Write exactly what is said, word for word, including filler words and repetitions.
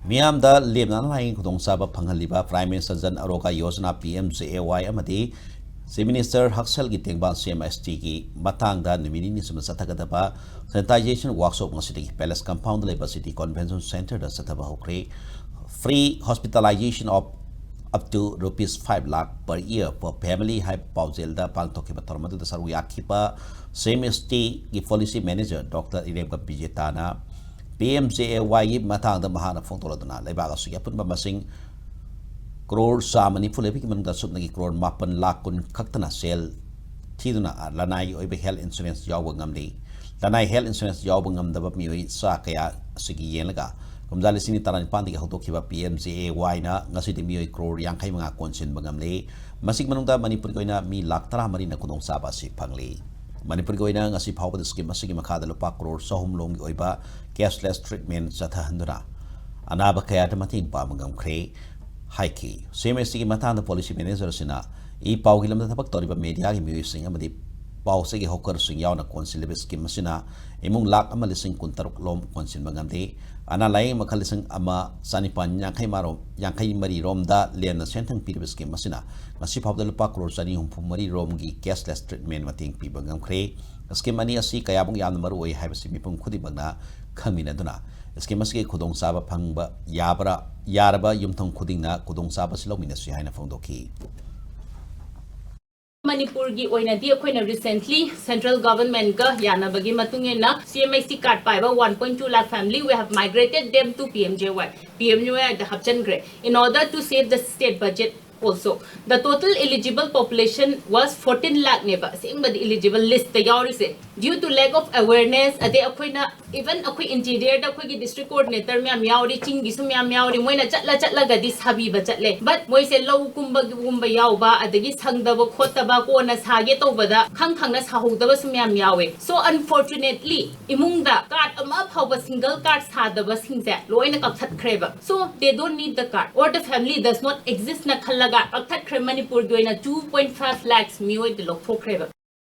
ꯃꯤꯌꯥꯝꯗ ꯂꯦꯝꯅ ꯑꯅꯥ ꯂꯥꯏꯌꯦꯡ ꯈꯨꯗꯣꯡꯆꯥꯕ ꯐꯪꯍꯜꯂꯤꯕ Prime Minister Jan Arogya Yojana, P M J A Y, ꯑꯃꯗꯤ Chief Minister ꯍꯛꯁꯦꯜꯒꯤ ꯇꯦꯡꯕꯥꯡ, C M H T ꯒꯤ ꯃꯇꯥꯡꯗ ꯅꯨꯃꯤꯠ ꯅꯤꯅꯤ ꯆꯨꯞꯅ ꯆꯠꯊꯒꯗꯕ sanitisation workshop ꯉꯁꯤꯗꯒꯤ Palace Compound ꯗ ꯂꯩꯕ City Convention Center ꯗ ꯆꯠꯊꯕ ꯍꯧꯈ꯭ꯔꯦ꯫ Free hospitalization of up to rupees five lakh per year per family ꯍꯥꯏꯕ ꯄꯥꯎꯖꯦꯜꯗ ꯄꯥꯡꯊꯣꯛꯈꯤꯕ ꯊꯧꯔꯝ ꯑꯗꯨꯗ ꯁꯔꯨꯛ ꯌꯥꯈꯤꯕ C M H T ꯒꯤ Policy Manager Doctor ꯏꯔꯦꯝꯕꯝ ꯕꯤꯖꯦꯇꯥꯅ P M J A Y ꯒꯤ ꯃꯇꯥꯡꯗ ꯃꯍꯥꯛꯅ ꯐꯣꯡꯗꯣꯛꯂꯗꯨꯅ, ꯂꯩꯕꯥꯛ ꯑꯁꯤꯒꯤ ꯑꯄꯨꯟꯕ ꯃꯁꯤꯡ ꯀ꯭ꯔꯣꯔ ꯆꯥꯝꯃ ꯅꯤꯐꯨ ꯂꯩꯕꯒꯤ ꯃꯅꯨꯡꯗ ꯆꯨꯞꯅꯒꯤ ꯀ꯭ꯔꯣꯔ ꯃꯥꯄꯟ ꯂꯥꯈ ꯀꯨꯟ ꯈꯛꯇꯅ ꯁꯦꯜ ꯊꯤꯗꯨꯅ ꯂꯅꯥꯏꯒꯤ ꯑꯣꯏꯕ health insurance ꯌꯥꯎꯕ ꯉꯝꯂꯤ꯫ ꯂꯅꯥꯏ health insurance ꯌꯥꯎꯕ ꯉꯝꯗꯕ ꯃꯤꯑꯣꯏ ꯆꯥ ꯀꯌꯥ ꯑꯁꯤꯒꯤ ꯌꯦꯡꯂꯒ, ꯀꯨꯝꯖꯥ ꯂꯤꯁꯤꯡ ꯑꯅꯤ ꯇꯔꯥꯅꯤꯄꯥꯟꯗꯒꯤ ꯍꯧꯗꯣꯛꯈꯤꯕ P M J A Y ꯅ ꯉꯁꯤꯗꯤ ꯃꯤꯑꯣꯏ ꯀ꯭ꯔꯣꯔ ꯌꯥꯡꯈꯩ ꯃꯉꯥ ꯀꯣꯟꯁꯤꯟꯕ ꯉꯝꯂꯦ꯫ ꯃꯁꯤꯒꯤ ꯃꯅꯨꯡꯗ ꯃꯅꯤꯄꯨꯔꯒꯤ ꯑꯣꯏꯅ ꯃꯤ ꯂꯥꯈ ꯇꯔꯥꯃꯔꯤꯅ ꯈꯨꯗꯣꯡꯆꯥꯕ ꯑꯁꯤ ꯐꯪꯂꯤ꯫ ꯃꯅꯤꯄꯨꯔꯒꯤ ꯑꯣꯏꯅ ꯉꯁꯤ ꯐꯥꯎꯕꯗ scheme ꯑꯁꯤꯒꯤ ꯃꯈꯥꯗ ꯂꯨꯄꯥ ꯀ꯭ꯔꯣꯔ ꯆꯍꯨꯝ ꯂꯣꯝꯒꯤ ꯑꯣꯏꯕ cashless treatment ꯆꯠꯊꯍꯟꯗꯨꯅ ꯑꯅꯥꯕ ꯀꯌꯥꯗ ꯃꯇꯦꯡ ꯄꯥꯡꯕ ꯉꯝꯈ꯭ꯔꯦ ꯍꯥꯏꯈꯤ꯫ C M H T ꯒꯤ ꯃꯇꯥꯡꯗ Policy Manager ꯑꯁꯤꯅ ꯏ ꯄꯥꯎꯒꯤ ꯂꯝꯗ ꯊꯕꯛ ꯇꯧꯔꯤꯕ media ꯒꯤ ꯃꯤꯑꯣꯏꯁꯤꯡ ꯑꯃꯗꯤ ꯄꯥꯎ ꯆꯦꯒꯤ hawker ꯁꯤꯡ ꯌꯥꯎꯅ ꯀꯣꯟꯁꯤꯜꯂꯤꯕ scheme ꯑꯁꯤꯅ ꯏꯃꯨꯡ ꯂꯥꯈ ꯑꯃ ꯂꯤꯁꯤꯡ ꯀꯨꯟꯇꯔꯨꯛ ꯂꯣꯝ ꯀꯣꯟꯁꯤꯟꯕ ꯉꯝꯂꯤ꯫ ꯑꯅꯥ ꯂꯥꯌꯦꯡ ꯃꯈꯜ ꯂꯤꯁꯤꯡ ꯑꯃ ꯆꯥꯅꯤꯄꯥꯟ ꯌꯥꯡꯈꯩ ꯃꯔꯣꯝ, ꯌꯥꯡꯈꯩ ꯃꯔꯤ ꯔꯣꯝꯗ ꯂꯦꯝꯅ ꯁꯦꯟꯊꯪ ꯄꯤꯔꯤꯕ scheme ꯑꯁꯤꯅ ꯉꯁꯤ ꯐꯥꯎꯕꯗ ꯂꯨꯄꯥ ꯀ꯭ꯔꯣꯔ ꯆꯅꯤ ꯍꯨꯝꯐꯨ ꯃꯔꯤ ꯔꯣꯝꯒꯤ cashless treatment ꯃꯇꯦꯡ ꯄꯤꯕ ꯉꯝꯈ꯭ꯔꯦ꯫ Scheme ꯑꯅꯤ ꯑꯁꯤ ꯀꯌꯥꯃꯨꯛ ꯌꯥꯝꯅ ꯃꯔꯨ ꯑꯣꯏ ꯍꯥꯏꯕꯁꯤ ꯃꯤꯄꯨꯝ ꯈꯨꯗꯤꯡꯃꯛꯅ ꯈꯪꯃꯤꯟꯅꯗꯨꯅ, scheme ꯑꯁꯤꯒꯤ ꯈꯨꯗꯣꯡꯆꯥꯕ ꯐꯪꯕ ꯌꯥꯕ꯭ꯔꯥ, ꯌꯥꯔꯕ ꯌꯨꯝꯊꯣꯡ ꯈꯨꯗꯤꯡꯅ ꯈꯨꯗꯣꯡꯆꯥꯕ ꯑꯁꯤ ꯂꯧꯃꯤꯟꯅꯁꯤ ꯍꯥꯏꯅ ꯐꯣꯡꯗꯣꯛꯈꯤ꯫ ꯃꯅꯤꯄꯨꯔꯒꯤ ꯑꯣꯏꯅꯗꯤ ꯑꯩꯈꯣꯏꯅ recently central government ꯀ ꯌꯥꯅꯕꯒꯤ ꯃꯇꯨꯡ ꯏꯟꯅ C M H T card ꯄꯥꯏꯕ one point two lakh family, we have migrated them to P M J Y, P M J Y the ꯍꯥꯞꯆꯤꯟꯈ꯭ꯔꯦ, in order to save the state budget also. The total eligible population was fourteen lakh ꯅꯦꯕ ꯑꯁꯦꯡꯕꯗꯤ eligible list ꯇ ꯌꯥꯎꯔꯤꯁꯦ꯫ Due to lack of awareness, ꯑꯗꯩ ꯑꯩꯈꯣꯏꯅ, even ꯑꯩꯈꯣꯏ interior ꯗ ꯑꯩꯈꯣꯏꯒꯤ district coordinator ꯃꯌꯥꯝ ꯌꯥꯎꯔꯤ, ꯆꯤꯡꯒꯤꯁꯨ ꯃꯌꯥꯝ ꯌꯥꯎꯔꯤ, ꯃꯣꯏꯅ ꯆꯠꯂ ꯆꯠꯂꯒꯗꯤ ꯁꯥꯕꯤꯕ ꯆꯠꯂꯦ, but ꯃꯣꯏꯁꯦ ꯂꯧ ꯀꯨꯝꯕꯒꯨꯝꯕ ꯌꯥꯎꯕ, ꯑꯗꯒꯤ ꯁꯪꯗꯕ ꯈꯣꯠꯇꯕ, ꯀꯣꯟꯅ ꯁꯥꯒꯦ ꯇꯧꯕꯗ ꯈꯪ ꯈꯪꯅ ꯁꯥꯍꯧꯗꯕꯁꯨ ꯃꯌꯥꯝ ꯌꯥꯎꯋꯦ꯫ So unfortunately, ꯏꯃꯨꯡꯗ card ꯑꯃ ꯐꯥꯎꯕ single card ꯁꯥꯗꯕꯁꯤꯡꯁꯦ ꯂꯣꯏꯅ ꯀꯛꯊꯠꯈ꯭ꯔꯦꯕ꯫ So they don't need the card or the family does not exist ꯅ ꯈꯜꯂꯒ ꯀꯛꯊꯠꯈ꯭ꯔꯦ꯫ ꯃꯅꯤꯄꯨꯔꯒꯤ ꯑꯣꯏꯅ two point five lakhs ꯃꯤꯑꯣꯏꯗ ꯂꯧꯊꯣꯛꯈ꯭ꯔꯦꯕ꯫